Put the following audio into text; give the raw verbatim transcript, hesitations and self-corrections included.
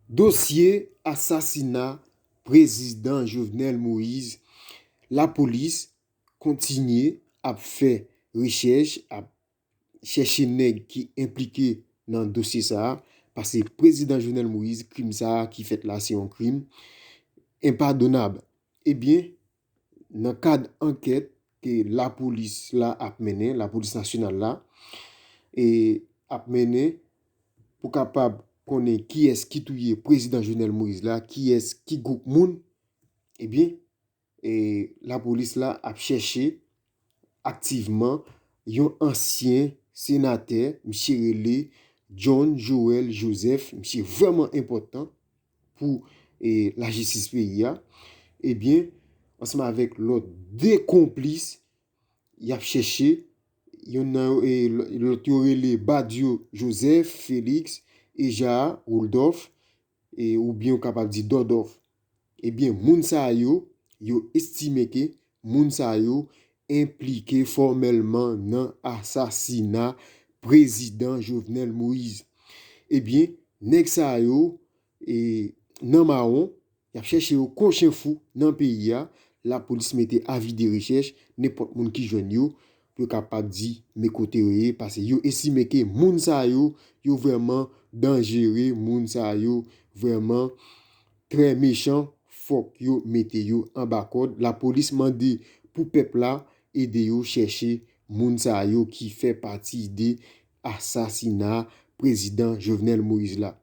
Dosye asasina prezidan Jovenel Moïse, lapolis kontinye ap fè rechèch, ap chèche nèg ki enplike nan dosye sa a, paske prezidan Jovenel Moïse, krim sa a ki fèt la, se yon krim enpadonab. Ebyen, nan kad ankèt ke lapolis la ap mennen, lapolis nasyonal la, e ap mennen pou kapab konnen kiyès ki touye prezidan Jovenel Moïse la, kiyès ki gwoup moun, ebyen, e lapolis la ap chèche aktivman yon ansyen senatè, misye rele John Joël Joseph, misye vrèman enpòtan pou e, lajistis peyi a, ebyen, ansanm avèk lòt de konplis, y ap chèche, yonn nan yo, e, lòt yo rele Badio Joseph, Félix, Eja, Rudolph, e, oubyen ou kapab di Dòdòf. Ebyen, moun sa yo, yo estime ke moun sa yo enplike fòmèlman nan asasina prezidan Jovenel Moïse. Ebyen, nèg sa yo, e, nan mawon, y ap chèche yo kon chen fou nan peyi a. Lapolis mete avi de rechèch, nenpòt moun ki jwenn yo, pou yo kapab di men kote yo ye, paske yo estime ke moun sa yo, yo vrèman danjere, moun sa yo vrèman trè mechan, fòk yo mete yo anba kòd. Lapolis mande pou pèp la ede yo chèche moun sa yo ki fè pati de asasina prezidan Jovenel Moïse la.